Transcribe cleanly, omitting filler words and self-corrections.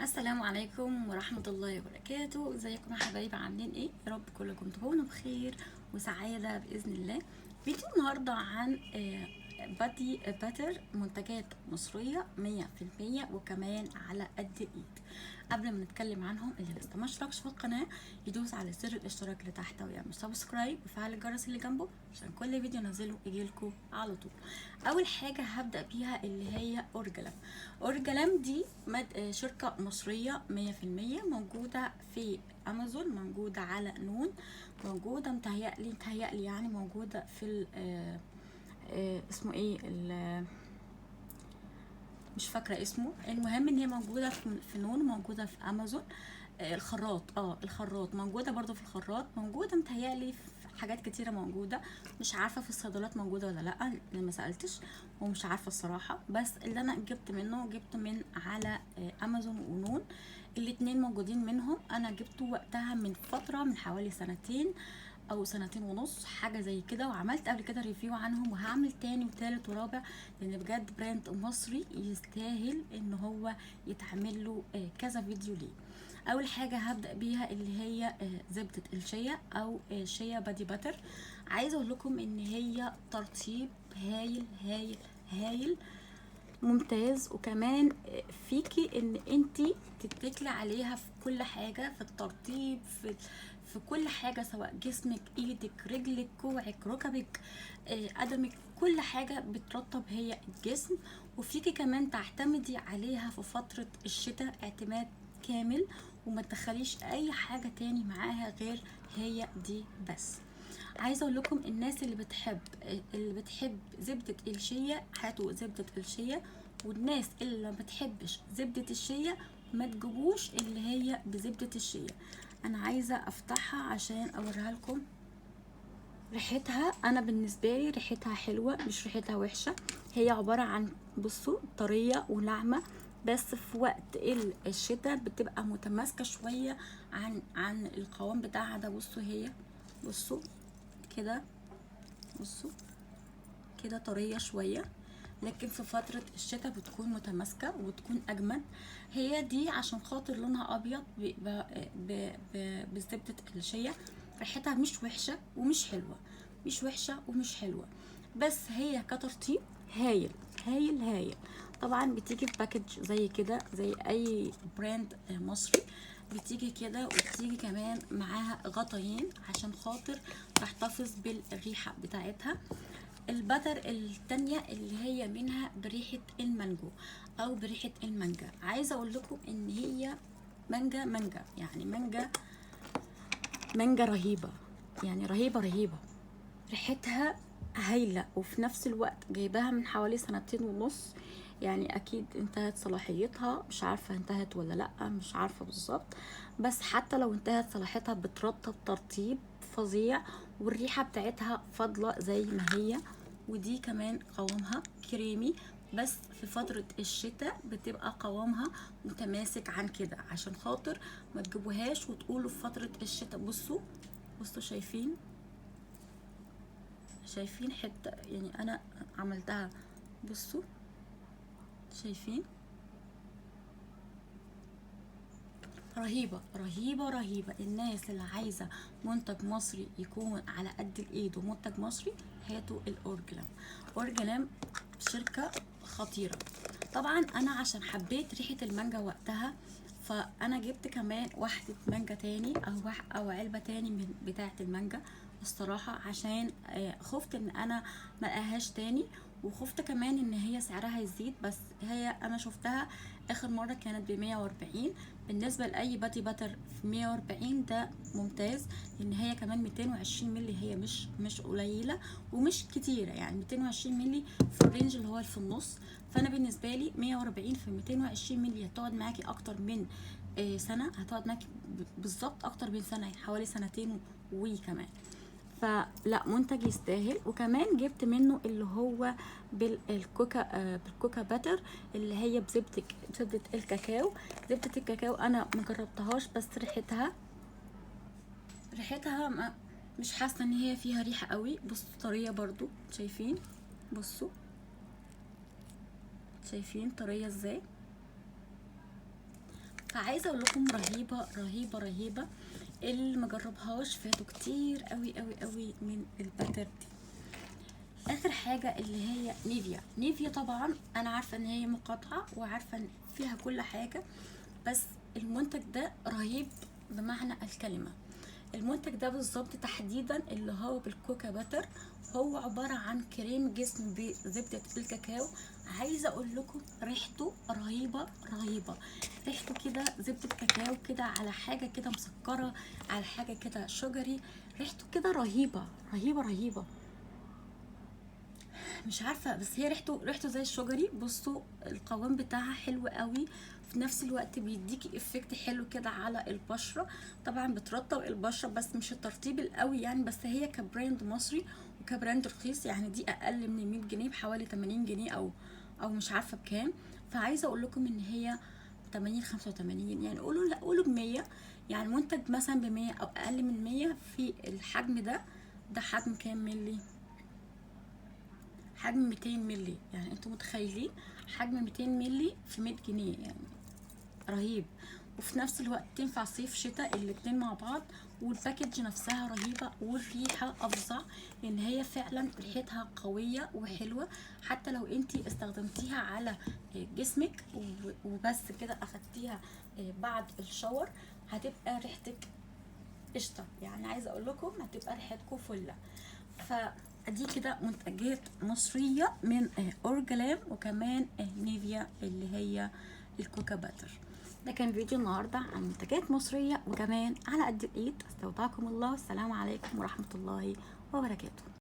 السلام عليكم ورحمة الله وبركاته. ازيكم يا حبايبي؟ عاملين ايه؟ يا رب كلكم تكونوا بخير وسعادة بإذن الله. فيديو النهاردة عن body butter، منتجات مصرية 100% وكمان على قد الايد. قبل ما نتكلم عنهم، اللي لسه ما اشتركش في القناة يدوس على زر الاشتراك اللي تحت ويعمل subscribe وفعل الجرس اللي جنبه عشان كل فيديو انزله يجيلكوا على طول. اول حاجة هبدأ بيها اللي هي اورجلام. اورجلام دي شركة مصرية 100%، موجودة في امازون، موجودة على نون، موجودة متهيألي يعني موجودة في اسمه ايه مش فاكره اسمه. المهم ان هي موجودة في نون، موجودة في امازون، الخراط، الخراط موجودة برضو، في الخراط موجودة، متهيألي في حاجات كتيرة موجودة، مش عارفه في الصيدليات موجودة ولا لا، انا ما سالتش ومش عارفه الصراحة. بس اللي انا جبت منه، جبت من على امازون ونون، الاتنين موجودين منهم. انا جبته وقتها من فترة، من حوالي سنتين او سنتين ونص حاجة زي كده، وعملت قبل كده review عنهم، وهعمل تاني وتالت ورابع، لان بجد brand مصري يستاهل ان هو يتعمل له كذا فيديو. ليه؟ اول حاجة هبدا بيها اللي هي زبدة الشيا او shea body butter. عايزه اقول لكم ان هي ترطيب هايل هايل هايل ممتاز، وكمان فيكي ان انتي تتكلي عليها في كل حاجة، في الترطيب، في كل حاجة، سواء جسمك، ايدك، رجلك، كوعك، ركبك، قدمك، كل حاجة بترطب هي الجسم. وفيكي كمان تعتمدي عليها في فترة الشتاء اعتماد كامل، وما تدخليش اي حاجة تاني معاها غير هي دي بس. عايزه اقول لكم الناس اللي بتحب زبدة الشيا هاتوا زبدة الشيا، والناس اللي ما بتحبش زبدة الشيا ما تجيبوش اللي هي بزبده الشيا. انا عايزه افتحها عشان اوريها لكم ريحتها. انا بالنسبة لي ريحتها حلوة، مش ريحتها وحشة. هي عبارة عن بصوا طرية وناعمه، بس في وقت الشتاء بتبقى متماسكة شوية عن القوام بتاعها ده. بصوا هي، بصوا كده، بصوا كده طرية شوية، لكن في فترة الشتاء بتكون متماسكة وبتكون اجمد. هي دي عشان خاطر لونها ابيض بزبده الشيا. ريحتها مش وحشة ومش حلوة، مش وحشة ومش حلوة، بس هي كترطيب هايل هايل هايل. طبعا بتيجي في package زي كده، زي اي brand مصري بتيجي كده، وبتيجي كمان معاها غطايين عشان خاطر تحتفظ بالريحه بتاعتها. ال butter التانية اللي هي منها بريحة المانجو او بريحة المانجا. عايزة اقول لكم ان هي مانجا مانجا، يعني مانجا مانجا رهيبة، يعني رهيبة رهيبة، ريحتها هايلة، وفي نفس الوقت جايباها من حوالي سنتين ونص، يعني اكيد انتهت صلاحيتها، مش عارفة انتهت ولا لا، مش عارفة بالظبط، بس حتى لو انتهت صلاحيتها بترطب ترطيب فظيع، والريحة بتاعتها فاضلة زي ما هي. ودي كمان قوامها كريمي، بس في فترة الشتاء بتبقى قوامها متماسك عن كده، عشان خاطر ما تجيبوهاش وتقولوا في فترة الشتاء. بصوا بصوا، شايفين شايفين حتة، يعني انا عملتها، بصوا شايفين، رهيبة رهيبة رهيبة. الناس اللي عايزة منتج مصري يكون على قد الايد ومنتج مصري، هاتوا الاورجلام. اورجلام شركة خطيرة. طبعا انا عشان حبيت ريحة المانجا وقتها، فانا جبت كمان واحدة مانجا تاني او علبة تاني من بتاعة المانجا الصراحة، عشان خفت ان انا ما الاقيهاش تاني، وخفت كمان ان هي سعرها يزيد. بس هي انا شفتها اخر مرة كانت ب140. بالنسبة لاي body butter في 140 ده ممتاز، لان هي كمان 220 ملي، هي مش قليله ومش كتيرة، يعني 220 ملي في ال range اللي هو في النص. فانا بالنسبة لي 140 في 220 ملي هتقعد معاكي اكتر من سنة، هتقعد معاكي بالظبط اكتر من سنة، حوالي سنتين وكمان. فلا منتج يستاهل. وكمان جبت منه اللي هو بالكوكا، بال cocoa butter اللي هي بزبدة الكاكاو. زبدة الكاكاو انا مجربتهاش، بس ريحتها مش حاسة ان هي فيها ريحة قوي. بصوا طرية برضو، شايفين، بصوا شايفين طرية ازاي. فعايزه اقول لكم رهيبة رهيبة رهيبة. اللي ما جربهاش فاتوا كتير قوي قوي قوي من ال butter دي. اخر حاجة اللي هي نيفيا. نيفيا طبعا انا عارفه ان هي مقاطعه وعارفه ان فيها كل حاجة، بس المنتج ده رهيب بمعنى الكلمة. المنتج ده بالظبط تحديدا اللي هو بال cocoa butter، هو عبارة عن كريم جسم بزبده الكاكاو. عايزه اقول لكم ريحته رهيبة رهيبة، ريحته كده زبدة كاكاو كده على حاجة كده مسكره، على حاجة كده sugary، ريحته كده رهيبة رهيبة رهيبة. مش عارفه بس هي ريحته زي ال sugary. بصوا القوام بتاعها حلو قوي، في نفس الوقت بيديكي effect حلو كده على البشرة. طبعا بترطب البشرة بس مش الترطيب القوي يعني، بس هي ك brand مصري وك brand رخيص يعني، دي اقل من 100 جنيه بحوالي 80 جنيه او مش عارفه بكام. فعايزه اقول لكم ان هي 80 85 يعني، قولوا لا قولوا ب 100 يعني، منتج مثلا ب 100 او اقل من 100 في الحجم ده. ده حجم كام ملي؟ حجم 200 ملي، يعني انتوا متخيلين حجم 200 ملي في 100 جنيه، يعني رهيب. وفي نفس الوقت تنفع صيف شتاء الاتنين مع بعض، وال package نفسها رهيبة، والريحة افظع لان هي فعلا ريحتها قوية وحلوة. حتى لو انتي استخدمتيها على جسمك وبس كده اخدتيها بعد ال shower هتبقى ريحتك قشطة، يعني عايزة اقول لكم هتبقى ريحتكم فلة. فدي كده منتجات مصرية من اورجلام، وكمان نيفيا اللي هي ال cocoa butter. ده كان فيديو النهارده عن منتجات مصرية وكمان على قد الايد. استودعكم الله، والسلام عليكم ورحمة الله وبركاته.